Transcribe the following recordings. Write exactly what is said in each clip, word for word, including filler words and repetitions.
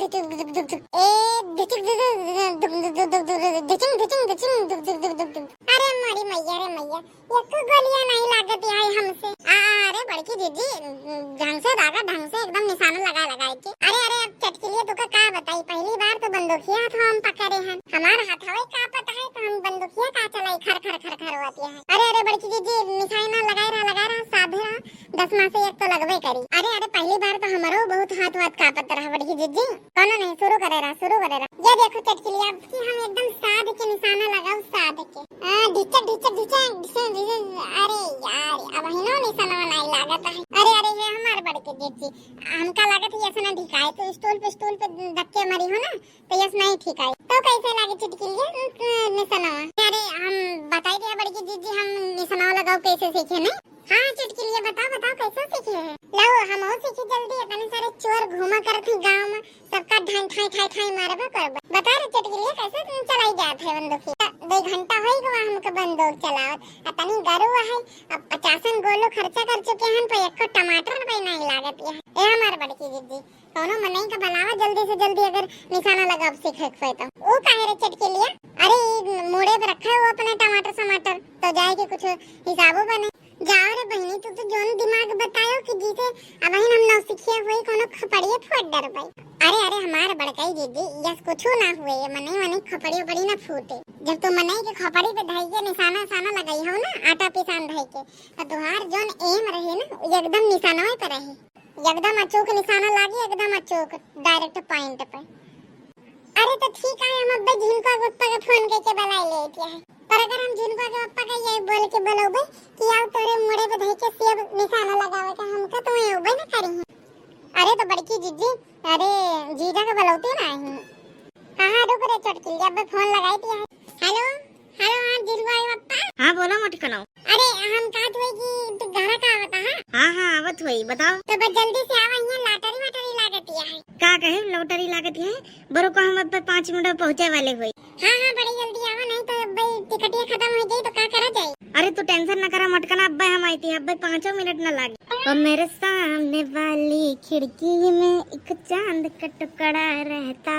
टुक टुक टुक टुक। ए, ढिचिक टुक टुक टुक टुक टुक टुक टुक टुक। ढिचिंग ढिचिंग ढिचिंग टुक टुक टुक टुक टुक। अरे मोरी मैया रे मैया, एको गोलियां नहीं लागत है हमसे। आ, अरे बड़की जीजी, ढंग से दागा, ढंग से एकदम निशाना लगा लगा के। अरे अरे, अब चटकिलिया तुका का बताई, पहली बार तो बंदूकिया हाथ हम पकड़े हन। हमार हाथवे कांपत है तो हम बंदूकिया का चलाई, खर खर खर खर होती है। अरे अरे बड़की जीजी, निशाना लगाए रहा, लगाए रहा, साधे रहा, दस में से एक तो लगबे करी। अरे अरे, पहली बार तो हमरो बहुत हाथ वाथ कांपत रहा बड़की जीजी। कौनो नहीं, शुरू करे रहा, शुरू करे रहा। ये देखो चटकिलिया, अब की हम एकदम साध के निशाना लगाओ, साध के। हाँ, ढिचक, ढिचक, ढिचक, ढिचक, ढिचक। अरे यार, अब हिनो निशानवा नहीं लागत है। अरे, अरे, ये हमार बड़की जीजी, हमका लागत है ऐसे ना ढिकाए, तो स्टूल पे, स्टूल पे धक्के मारी हो ना, तो यस नहीं ठीक आई। तो कैसे लागे चटकिलिया, अ, निशानवा? अरे, हम बताई दिया बड़की जीजी, हम निशानवा लगाओ कैसे सीखे नहीं? हाँ, चटकिलिया बताओ, बताओ कैसे सीखे है? लाओ, हम और सीखी जल्दी, इतने सारे चोर घूमा करत ही गाँव में, सबका ढाई, ढाई, ढाई, ढाई मारबा करबा। बता रे चटकिलिया, कैसे तुम चलाई जात है बंदूकिया? दो घंटा होई गवा हमके बंदूक चलावत। आ तनी गरुआ है, अब पचासन गोलो खर्चा कर चुके हैं, पर एको टमाटर पे नहीं लागत है। ए हमार बड़की जीजी, कौनो मनई का बुलावा जल्दी से जल्दी, अगर निशाना लगाब सीखे के होए तो। ऊ काहे रे चटकिलिया? अरे, ई मुड़े पे रखा है वो अपने टमाटर समाटर, तो जाए के कुछ हिसाबो बने। जाओ रे बहिनी, तू तो जोन दिमाग बतायो कि जीते अबहिन हम नौसिखिया होई, कोनो खपड़िए फोड़ डरबई। अरे, अरे, हमार बड़कई दीदी, यस कुछो ना हुए, ये मनई, मनई खपड़ी उपड़ी ना फूटे। जब तू मनई के खपड़ी पे धई के निशाना, निशाना लगाई हो ना, आटा पिसान धई के, तो तुहार जोन एम रहे ना, एकदम निशानवे पे रहे, एकदम अचूक निशाना लागी, एकदम अचूक, direct point पे। अरे तो ठीक है, हम अब्बे झिनका गुप्पा के फोन करके बुलाई लेते हैं। पर अगर हम झिनका के पप्पा का ये बोल के बुलावे कि आओ तोरे मुड़े पे धई के सेब निशाना लगावे का, हमका तो ये उबे न करी है। अरे तो बड़की जीजी, अरे जीजा के बुलाते ना ही। हाँ हाँ, रुक रे चटकिलिया, अब्बे फोन लगाई दिया है। हेलो, हेलो, हाँ झिनका के पप्पा। हाँ बोला मोटकनो। अरे हम कहत हुए कि तू घरा का आवता है? हाँ हाँ, आवत हुई, बताओ। तो बस जल्दी से आवा, यहाँ lottery वॉटरी लागत है। का कहे lottery लागत है? बरो को हम अब पाँच मिनट में पहुँचे वाले हुई। हाँ हाँ, बड़ी जल्दी आवा, नहीं तो अब भाई टिकटिया खत्म हो जाई तो का करा जाई? अरे तू tension न करा मोटकना, अब्बे हम आई थी, अब्बे पाँचों मिनट न लागे। वो मेरे सामने वाली खिड़की में एक चांद का टुकड़ा रहता,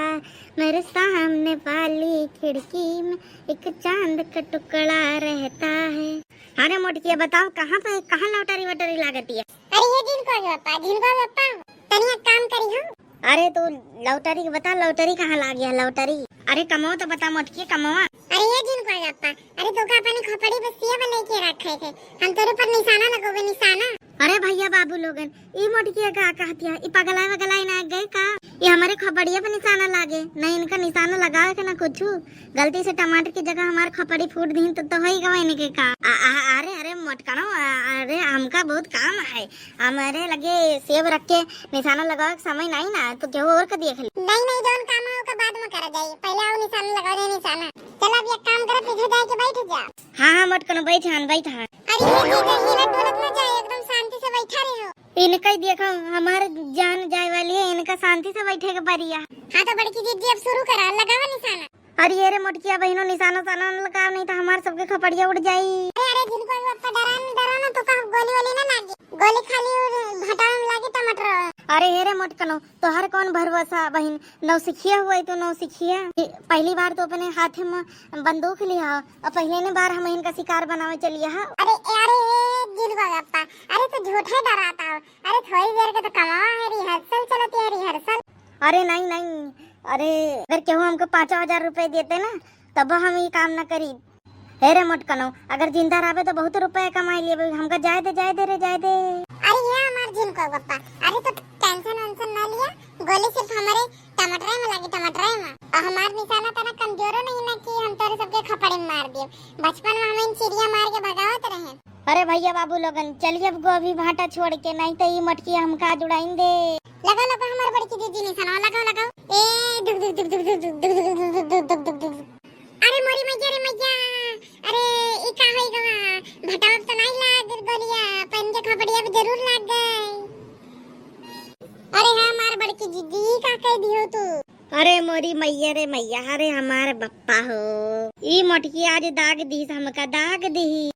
मेरे सामने वाली खिड़की में एक चांद का टुकड़ा रहता है। अरे मोटकिया बताओ, कहाँ पे, कहाँ lottery वॉटरी लागती है? अरे ये झिनका के पप्पा, झिनका के पप्पा, तनी एक काम करी हो। अरे तू lottery के बता, lottery कहाँ लागी है lottery? अरे कमवा तो बता मोटकिया, कमवा। अरे ये झिनका के पप्पा, अरे तोका अपने खोपड़ी पे सेब लेके रखे थे, हम तोरे पर निशाना लगोबे, निशाना। अरे भैया बाबू लोगन, ई मोटकिया का कहतिया? ई पगलाई वगलाई ना गए का? ई हमरे खोपड़िया पे निशाना लागे, ना इनका निशाना लगावे के ना कुछू। गलती से टमाटर की जगह हमार खोपड़ी फूट दीन तो, तो होई गवा इनके का? आ, आ, अरे, अरे मोटकनो, आ, अरे हमका बहुत काम है, हमरे लगे सेब रख के निशाना लगावे के समय नहीं ना, तो केहू और का देख ले। नहीं, नहीं, जौन काम है ओका बाद में करा जाई, पहले आओ निशाना लगा दे निशाना। चल अब एक काम करो, पीछे जाके बैठ जा। हाँ, हाँ, मोटकनो, बैठ हन, बैठ हन। अरे ये जीजा, हिलत डुलत ना जाए, एकदम शांति से बैठा रहो। इनका ही देखो, हमार जान जाए वाली है, इनका शांति से बैठे के पड़ी है। हाँ तो बड़की जीजी अब शुरू करा, लगावा निशाना। अरे ये रे मोटकिया बहिनो, निशाना उशाना न लगाओ, नहीं तो हमार सबके खपड़िया उड़ जाई। अरे, अरे, झिनका के पप्पा डरा न, डरा न, तो का गोली वोली ना लागी, गोली खाली भटावे में लागी टमाटर। अरे हे रे मोटकनो, तोहर कौन भरोसा बहिन, नौसिखिया हुआ तो नौसिखिया। पहली बार तो अपने हाथ में बंदूक लिया और पहले ने बार हम इनका शिकार बनावे चलिया है। अरे, अरे, ए, झिनका के पप्पा, अरे तो झूठे डराता हो। अरे थोड़ी देर के तो कमावा है, rehearsal चलती है, rehearsal। अरे नहीं, नहीं, अरे अगर केहू हमको पाँचों हजार रुपए देते ना, तब हम ये काम ना करी। हे रे मोटकनो, अगर जिंदा रहबे तो बहुत रुपया कमाई लेबे, हमका जाए दे, जाए दे रे, जाए दे। अरे ये हमार झिनका के पप्पा, अरे तो tension वेंशन ना लिया, गोली सिर्फ हमारे टमाटरे में लगी, टमाटरे में। और हमार निशाना तना कमजोरो नहीं ना कि हम तोरे सबके खपड़े में मार दिए। बचपन में हम इन चिड़िया मार के भगावत रहे। अरे भैया बाबू लोगन, चलिए अब गोभी भाटा छोड़ के, नहीं तो ये मोटकी हमका जुड़ाइन दे। लगा, लगा हमार बड़की दीदी निशाना, लगाओ, लगाओ। ए, दुक, दुक, दुक। अरे मोरी मैया रे मैया, अरे ई का होई गवा? भटावा तो नहीं लाग गोलिया, पर इनके खपड़िया पे जरूर लाग गए। अरे हाँ, हमार बड़की दीदी, ई का कह दियो तू? अरे मोरी मैया रे मैया, अरे हमार बप्पा हो, ई मोटकी आज दाग दी, हमका दाग दी।